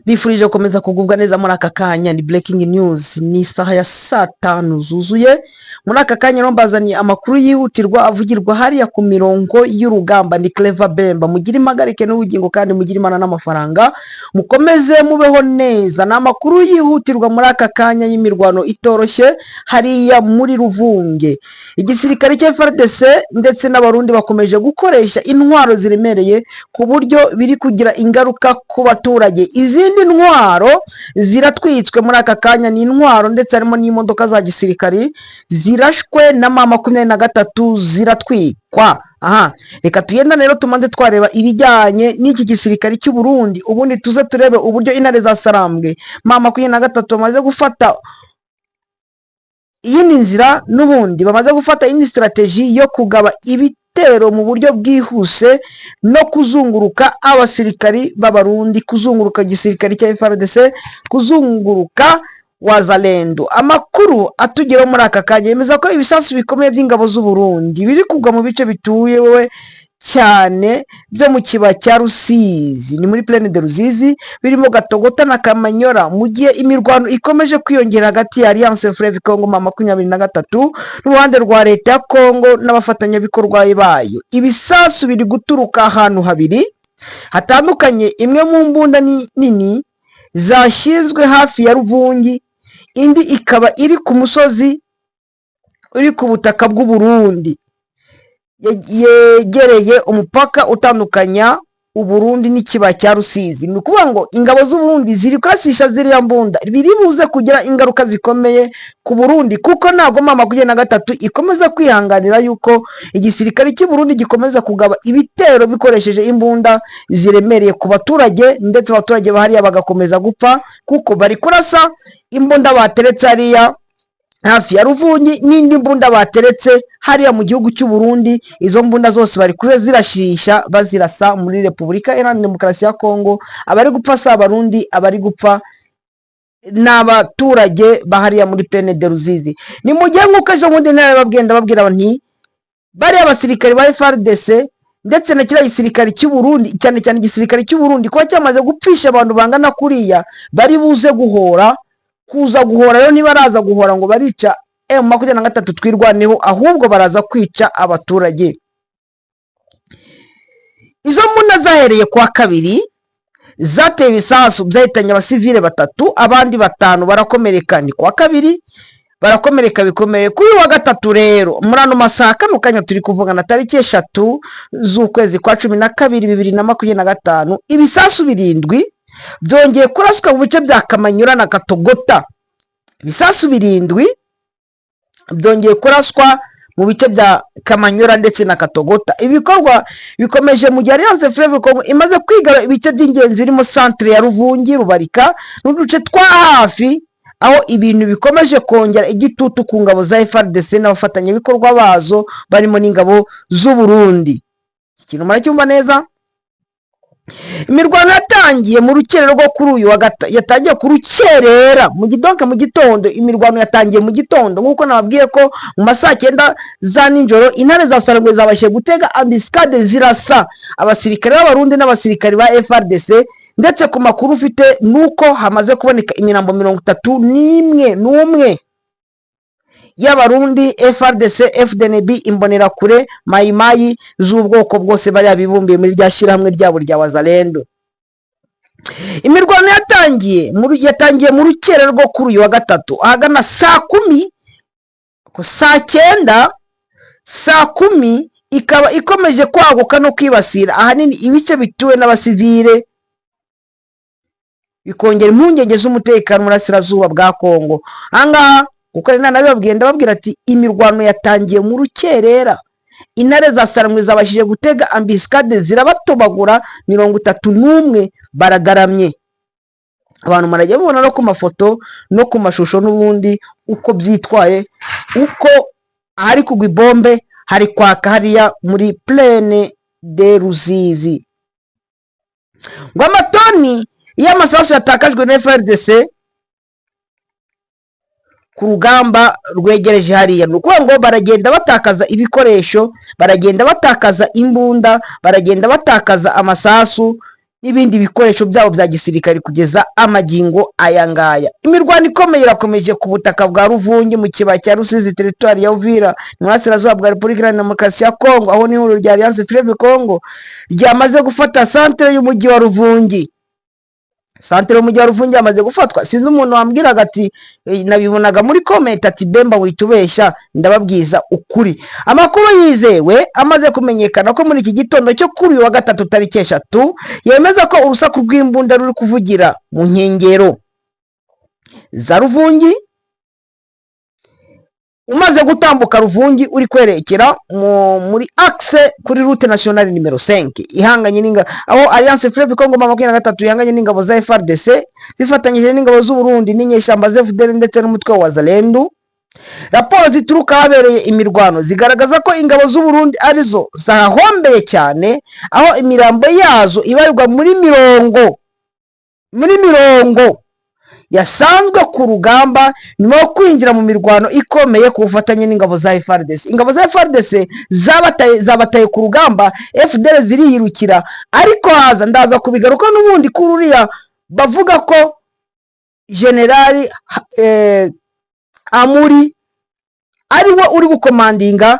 Bifurije gukomeza kugubwa neza muri aka kanya. Ni breaking news, ni isaha ya saa tanu zuzuye. Muri aka kanya rero mbazaniye amakuru yihutirwa avugirwa hariya ku mirongo y'urugamba. Ni Clever Bemba. Mugire impagarike n'ubugingo kandi mugire Imana n'amafaranga, mukomeze mubeho neza. Ni amakuru yihutirwa muri aka kanya y'imirwano itoroshye hariya muri Ruvunge. Igisirikare cya FARDC ndetse n'Abarundi bakomeje gukoresha intwaro ziremereye ku buryo biri kugira ingaruka ku baturage. Izindi ntwaro ziratwitswe muri aka kanya, ni intwaro ndetse harimo n'imodoka za gisirikari zirashwe na M23, ziratwikwa. Aha reka tugendane rero, tumanze twareba ibijyanye n'iki gisirikare cy'u Burundi, ubundi tuze turebe uburyo intare za Sarambwe, M23, bamaze gufata iyindi nzira, n'ubundi bamaze gufata indi strategy yo kugaba ibitero mu buryo bwihuse no kuzunguruka abasirikari b'Abarundi, kuzunguruka igisirikare cya FARDC, kuzunguruka Wazalendo. Amakuru atugeraho muri aka kanya yemeza ko ibisasu bikomeye by'ingabo z'u Burundi biri kugwa mu bice bituwe cyane byo mu kibaya cya Rusizi, ni muri Plaine de Ruzizi, birimo Gatogota na Kamanyora, mu gihe imirwano ikomeje kwiyongera hagati ya Alliance Fleuve Congo M23 n'uruhande rwa leta ya Congo n'abafatanyabikorwa bayo. Ibisasu biri guturuka ahantu habiri hatandukanye: imwe mu mbunda nini zashyizwe hafi ya Ruvungi, indi ikaba iri ku musozi uri ku butaka bw'u Burundi yegereye umupaka utandukanya Uburundi n'ikibaya cya Rusizi. Ni ukuvuga ngo ingabo z'Uburundi ziri kurasisha ziriya mbunda, biri buze kugira ingaruka zikomeye ku Burundi, kuko ntabwo M23 ikomeza kwihanganira yuko igisirikare cy'u Burundi gikomeza kugaba ibitero bikoresheje imbunda ziremereye ku baturage, ndetse abaturage bahariya bagakomeza gupfa, kuko bari kurasa imbunda bateretse hariya hafi ya Ruvungi n'indi mbunda bateretse hariya mu gihugu cy'u Burundi. Izo mbunda zose bari zirashisha bazirasa muri Repubulika Iharanira Demokarasi ya Kongo. Abari gupfa si Abarundi, abari gupfa ni abaturage bahariya muri Plaine de Ruzizi. Ni mu gihe nk'uko ejo bundi narababwiye, ndababwira nti bariya basirikare ba FARDC ndetse na kiriya gisirikare cy'u Burundi, cyane cyane igisirikare cy'u Burundi kuba cyamaze gupfisha abantu bangana kuriya, bari buze guhora, kuza guhora rero ntibaraza guhora ngo barica M23 Twirwaneho, ahubwo baraza kwica abaturage. Izo mbunda zahereye kwa kabiri zateye ibisasu byahitanye abasivile batatu, abandi batanu barakomereka. Ni kuwa kabiri, barakomereka bikomeye. Kuri uyu wa gatatu rero, muri ano masaha, kano kanya turi kuvugana, tariki 3 z'ukwezi kwa 12 2025, ibisasu birindwi byongeye kuraswa mu bice bya Kamanyura na Katogota. Ibisasu birindwi byongeye kuraswa mu bice bya Kamanyura ndetse na Katogota. Ibikorwa bikomeje mu gihe Alliance Fleuve Congo imaze kwigarura ibice by'ingenzi birimo centre ya Ruvungi, Rubarika n'uduce twa hafi aho, ibintu bikomeje kongera igitutu ku ngabo za FARDC n'abafatanyabikorwa bazo barimo n'ingabo z'u Burundi. Ikintu muracyumva neza? Imirwano yatangiye mu rukerera rwo kuri uyu wa gatatu, yatangiye ku rukerera mu gitondo. Mu gitondo, imirwano yatangiye mu gitondo, nk'uko nababwiye ko mu ma saa cyenda za nijoro intare za Sarangwe zabashije gutega embuscade, zirasa abasirikare b'Abarundi n'abasirikare ba FARDC. Ndetse ku makuru ufite nuko hamaze kuboneka imirambo 31 n'umwe y'Abarundi, FARDC, FDNB, Imbonerakure, Mayimayi z'ubwoko bwose, bariya bibumbiye muri rya shyirahamwe ryabo rya Wazalendo. Imirwano yatangiye mu rukera rwo kuri uyu wa gatatu ahagana saa kumi, saa cyenda, saa kumi, ikaba ikomeje kwaguka no kwibasira ahanini ibice bituwe n'abasivile, bikongera impungenge z'umutekano mu burasirazuba bwa Kongo. Ahangaha kuko ari nabibabwiye, ndababwira ati imirwano yatangiye mu rukerera, intare za Sarangwe zabashije gutega embuscade, zirabatobagura, 31 baragaramye. Abantu murajya mubona no ku mafoto no ku mashusho n'ubundi uko byitwaye, uko ahari kugwa ibombe hari kwaka hariya muri Plaine de Ruzizi. Ngo amatoni y'amasasu yatakajwe na FARDC ku rugamba rwegereje hariya. Ni ukuvuga ngo baragenda batakaza ibikoresho, baragenda batakaza imbunda, baragenda batakaza amasasu. n'ibindi bikoresho byabo bya gisirikare. Kugeza amagingo aya ngaya, imirwano ikomeye irakomeje ku butaka bwa Ruvungi mu kibaya cya Rusizi, teritwari ya Uvira, mu burasirazuba bwa Repubulika Iharanira Demokarasi ya Kongo, aho n'ihuriro rya Alliance Fleuve Congo ryamaze gufata santere y'umujyi wa Ruvungi. Santere y'umujyi wa Ruvungi yamaze gufatwa. Sinzi umuntu wambwiraga ati nabibonaga muri comment, ati: "Bemba, wihita ubeshya." Ndababwiza ukuri, amakuru yizewe amaze kumenyekana ko muri iki gitondo cyo kuri uyu wa gatatu tariki 3, yemeza ko urusaku rw'imbunda ruri kuvugira mu nkengero za Ruvungi. Umaze gutambuka Ruvungi uri kwerekera muri axe kuri route nationale numéro 5 ihanganye n'inga, aho Alliance Fleuve Congo M23 ihanganye n'ingabo za FARDC zifatanyije n'ingabo z'u Burundi n'inyeshyamba za FDL ndetse n'umutwe wa Wazalendo. Raporo zituruka ahabereye imirwano zigaragaza ko ingabo z'u Burundi arizo zahombeye cyane, aho imirambo yazo ibarirwa muri mirongo yasanzwe ku rugamba nyuma yo kwinjira mu mirwano ikomeye ku bufatanye n'ingabo za FARDC. Ingabo za FARDC zabataye ku rugamba, FDL ziriyirukira, ariko haza, ndaza kubigaruka n'ubundi kuri uriya bavuga ko Generali Amuri ari we uri gukomandinga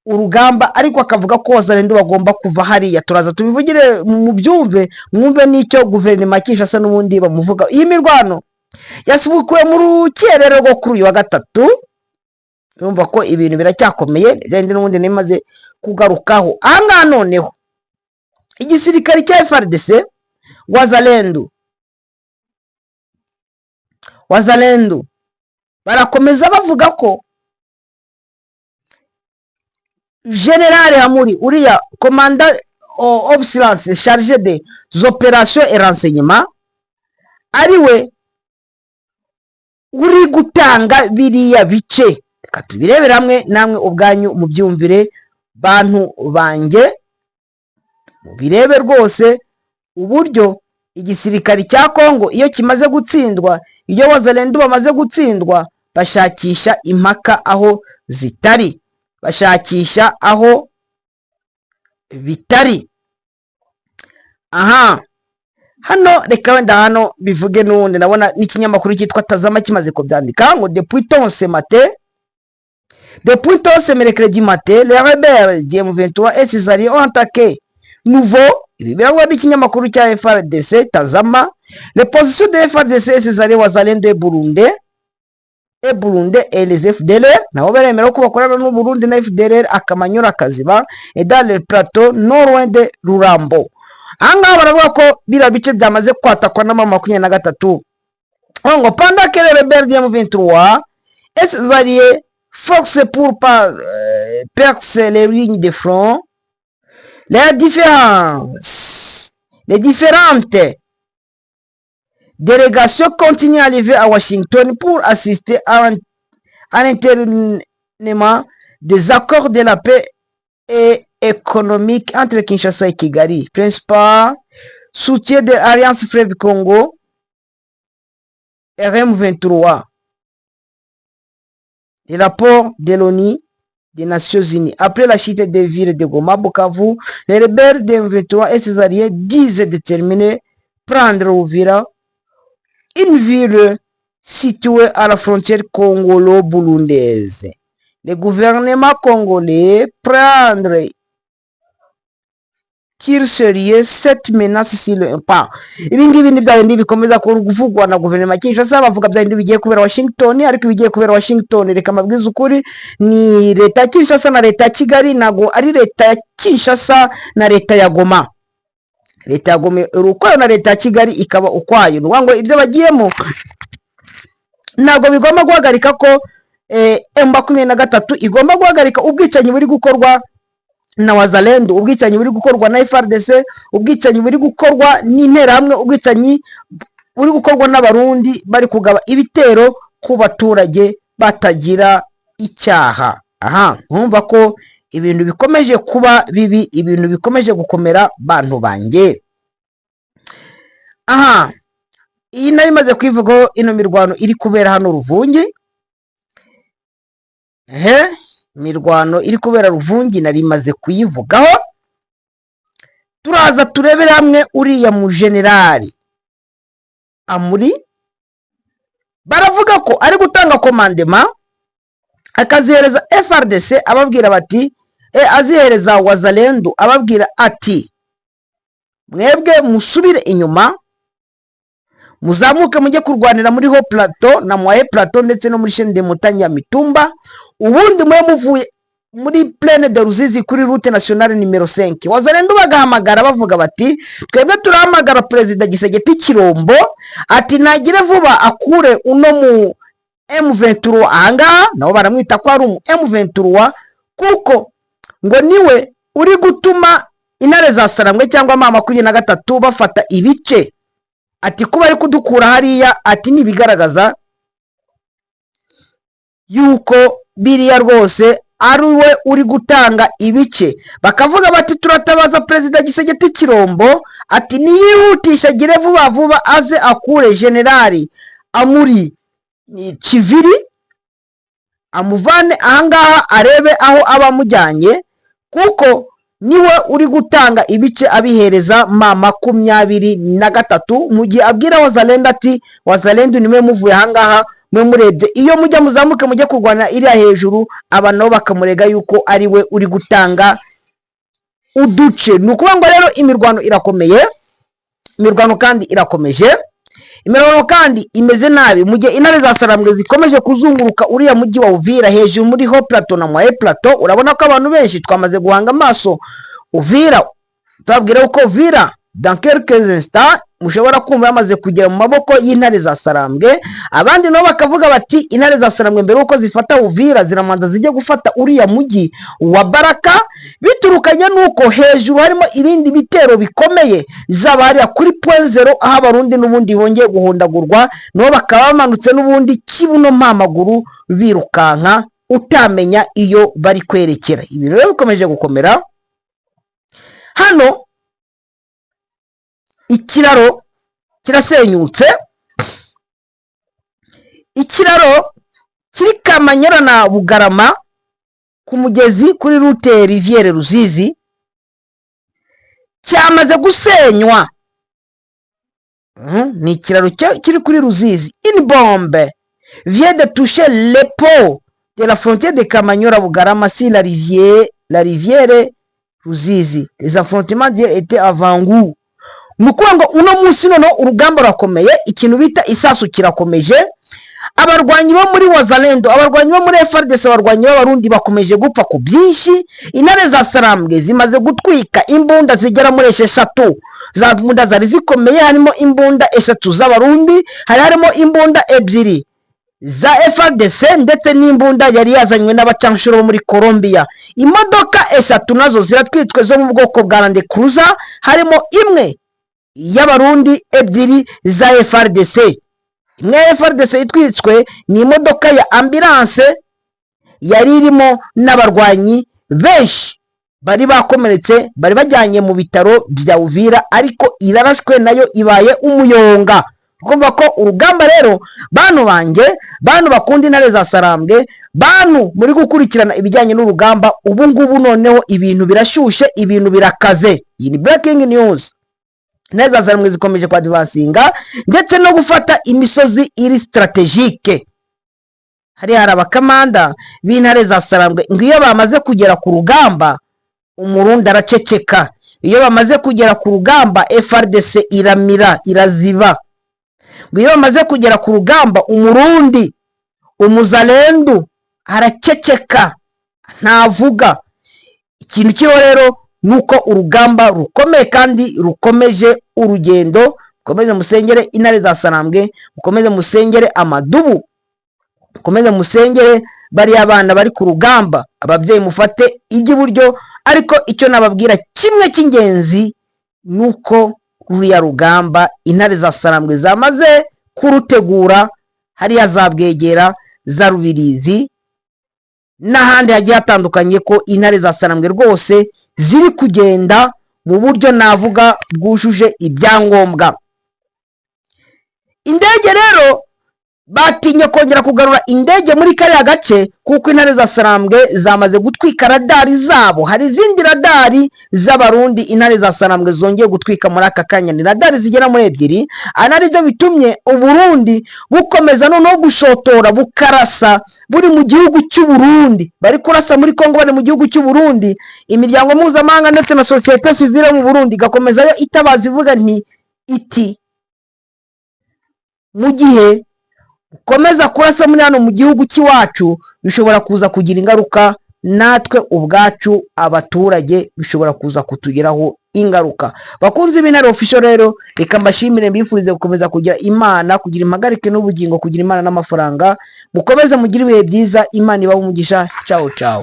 urugamba, ariko akavuga ko Wazalendo bagomba kuva hariya. Turaza tubivugire mu byumve, mwumve n'icyo guverinoma ya Kinshasa n'ubundi bamuvuga. Iyi mirwano yasubukuwe mu rukerera rwo kuri uyu wa gatatu. Urumva ko ibintu biracyakomeye, byandi n'ubundi nimaze kugarukaho ahangaha. Noneho igisirikare cya FARDC, Wazalendo barakomeza bavuga ko General Amuri, uriya commandant obsilance chargé des opérations et renseignement, ari we uri gutanga biriya bice. Reka tubirebere hamwe namwe ubwanyu mubyumvire, bantu banjye, mubirebe rwose uburyo igisirikari cya Kongo iyo kimaze gutsindwa, iyo Wazalendo bamaze gutsindwa, bashakisha impaka aho zitari, bashakisha aho bitari. Aha hano reka wenda hano bivuge n'ubundi, ndabona n'ikinyamakuru cyitwa Tazama kimaze kubyandika ngo: Depuis tôt ce mercredi matin, les rebelles du M23 et ses alliés ont attaqué nouveau, ibi biravugwa n'ikinyamakuru cya FARDC Tazama, les positions de FARDC et ses alliés Wazalendo et Burundi et les FDLR, nabo baremera ko bakorana n'u Burundi na FDLR, akamanyura kaziba et dans le plateau non loin de Rurambo. Ahangaha baravuga ko biriya bice byamaze kwatakwa na M23, ngo pendant que les rebelles du M23 et ses alliés forcent pour pas percer les lignes de front, les différentes délégations continuent à arriver à Washington pour assister à l'entérinement des accords de la paix et économique entre Kinshasa et Kigali. Principal soutien de l'Alliance Fleuve Congo, RM23. Les rapports de l'ONU des Nations Unies. Après la chute des villes de Goma, Bukavu, les rebelles de M23 et ses alliés disent déterminés prendre Uvira, une ville située à la frontière congolo-burundaise. Le gouvernement congolais prendre qu'il sérieux cette menace sur le pas. Ibi ngibi ni bya bindi bikomeza kuvugwa na guverinoma ya Kinshasa, bavuga bya bindi bigiye kubera Washington. Ariko ibigiye kubera Washington, reka mbabwize ukuri, ni leta ya Kinshasa na leta ya Kigali, ntabwo ari leta ya Kinshasa na leta ya Goma. Leta ya Goma iri ukwayo na leta ya Kigali ikaba ukwayo. Ni ukuvuga ngo ibyo bagiyemo ntabwo bigomba guhagarika ko M23 igomba guhagarika ubwicanyi buri gukorwa na Wazalendo, ubwicanyi buri gukorwa na FARDC, ubwicanyi buri gukorwa n'Interahamwe, ubwicanyi buri gukorwa n'Abarundi bari kugaba ibitero ku baturage batagira icyaha. Aha nkumva ko ibintu bikomeje kuba bibi, ibintu bikomeje gukomera, bantu banjye. Aha iyi nayo imaze kwivugaho, ino mirwano iri kubera hano Ruvungi. Ehe, imirwano iri kubera Ruvungi nari imaze kuyivugaho. Turaza turebere hamwe uriya mujenerali Amuri. Baravuga ko ari gutanga commandement, akazihereza FARDC, ababwira bati azihereza Wazalendo, ababwira ati: "Mwebwe musubire inyuma, muzamuke mujye kurwanira muri Haut Plateau na Moyen Plateau, ndetse no muri chaîne de montagne ya Mitumba. Ubundi mube muvuye muri plaine de Ruzizi kuri route nationale numéro 5." Wazalendo bagahamagara bavuga bati: "Twebwe turahamagara Perezida Tshisekedi Tshilombo, ati nagire vuba akure uno mu M23 ahangaha." Nabo baramwita ko ari umu M23, kuko ngo niwe uri gutuma Intare za Sarambwe cyangwa M23 bafata ibice, ati kuba ari kudukura hariya, ati nibigaragaza yuko biriya rwose ari we uri gutanga ibice. Bakavuga bati: "Turatabaza Perezida Tshisekedi Tshilombo, ati niyihutisha, agire vuba vuba, aze akure Generali Amuri Chiviri, amuvane ahangaha, arebe aho aba amujyanye, kuko niwe uri gutanga ibice abihereza M23." Mu gihe abwira Wazalendo ati: "Wazalendo, nimwe muvuye ahangaha, mwe murebye iyo mujya, muzamuke mujye kurwana iriya hejuru." Aba nabo bakamurega yuko ari we uri gutanga uduce. Ni ukuvuga ngo rero imirwano irakomeye, imirwano kandi irakomeje, imirwano kandi imeze nabi, mu gihe Intare za Sarambwe zikomeje kuzunguruka uriya mujyi wa Uvira hejuru muri Haut Plateau na Moyen Plateau. Urabona ko abantu benshi twamaze guhanga amaso Uvira, tubabwira ko Uvira dans quelques instants mushobora kumva yamaze kugera mu maboko y'Intare za Sarambwe. Abandi nabo bakavuga bati: "Intare za Sarambwe mbere y'uko zifata Uvira, ziramanza zijye gufata uriya mujyi wa Baraka, biturukanye n'uko hejuru harimo ibindi bitero bikomeye, zaba hariya kuri Point Zéro, aho Abarundi n'ubundi bongeye guhondagurwa, nabo bakaba bamanutse n'ubundi kibuno mpamaguru birukanka, utamenya iyo bari kwerekera." Ibintu rero bikomeje gukomera hano. Ikiraro kirasenyutse, ikiraro kiri Kamanyora na Bugarama ku mugezi kuri route rivière Ruzizi cyamaze gusenywa. Ni ikiraro kiri kuri Ruzizi. Une bombe vient de toucher le pont de la frontière de Kamanyola Bugarama sur la rivière Ruzizi. Les affrontements d'hier étaient avant-goût. Ni ukuvuga ngo uno munsi noneho urugamba rurakomeye, ikintu bita isasu kirakomeje. Abarwanyi bo muri Wazalendo, abarwanyi bo muri FARDC, abarwanyi b'Abarundi bakomeje gupfa ku byinshi. Intare za Sarambwe zimaze gutwika imbunda zigera muri 6, za mbunda zari zikomeye. Harimo imbunda eshatu z'Abarundi, hari harimo imbunda ebyiri za FARDC, ndetse n'imbunda yari yazanywe n'abacanshuro bo muri Colombia. Imodoka eshatu nazo ziratwitswe zo mu bwoko bwa Land Cruiser, harimo imwe y'Abarundi, ebyiri za FARDC. Imwe ya FARDC itwitswe ni imodoka ya ambulance yari irimo n'abarwanyi benshi bari bakomeretse, bari bajyanye mu bitaro bya Uvira, ariko irarashwe nayo ibaye umuyonga. Kumva ko urugamba rero, bantu banjye, bantu bakunda Intare za Sarambwe, bantu muri gukurikirana ibijyanye n'urugamba, ubu ngubu noneho ibintu birashyushye, ibintu birakaze. Iyi ni breaking news. Intare za Sarambwe zikomeje kwadvancinga ndetse no gufata imisozi iri stratégique. Hari abakamanda b'Intare za Sarambwe ngo iyo bamaze kugera ku rugamba, Umurundi araceceka. Iyo bamaze kugera ku rugamba, FARDC iramira iraziba. Ngo iyo bamaze kugera ku rugamba, Umurundi umuzalendu araceceka, ntavuga. Ikintu kiriho rero ni uko urugamba rukomeye kandi rukomeje urugendo. Mukomeze musengere Intare za Sarambwe, mukomeze musengere amadubu, mukomeze musengere bariya bana bari ku rugamba. Ababyeyi mufate iry'iburyo, ariko icyo nababwira kimwe cy'ingenzi ni uko ruriya rugamba Intare za Sarambwe zamaze kurutegura hariya za Bwegera, za Rubirizi n'ahandi hagiye hatandukanye, ko Intare za Sarambwe rwose ziri kugenda mu buryo navuga bwujuje ibyangombwa. Indege rero Batinye kongera kugarura indege muri kariya gace kuko intare za Sarambwe zamaze gutwika radari zabo. Hari izindi radari z'Abarundi intare za Sarambwe zongeye gutwika muri aka kanya, ni radari zigera muri ebyiri. Ari nabyo bitumye Uburundi bukomeza noneho gushotora, bukarasa buri mu gihugu cy'Uburundi. Bari kurasa muri Kongo bari mu gihugu cy'Uburundi. Imiryango mpuzamahanga ndetse na société civile yo mu Burundi igakomezayo itabaza, ivuga nti iti: "Mu gihe ukomeza kurasa muri hano mu gihugu cy'iwacu, bishobora kuza kugira ingaruka natwe ubwacu abaturage, bishobora kuza kutugiraho ingaruka." Bakunzi b'Intare Official rero, reka mbashimire, mbifurize gukomeza kugira Imana, kugira impagarike n'ubugingo, kugira Imana n'amafaranga. Mukomeze mugire ibihe byiza, Imana ibahe umugisha. Ciao ciao.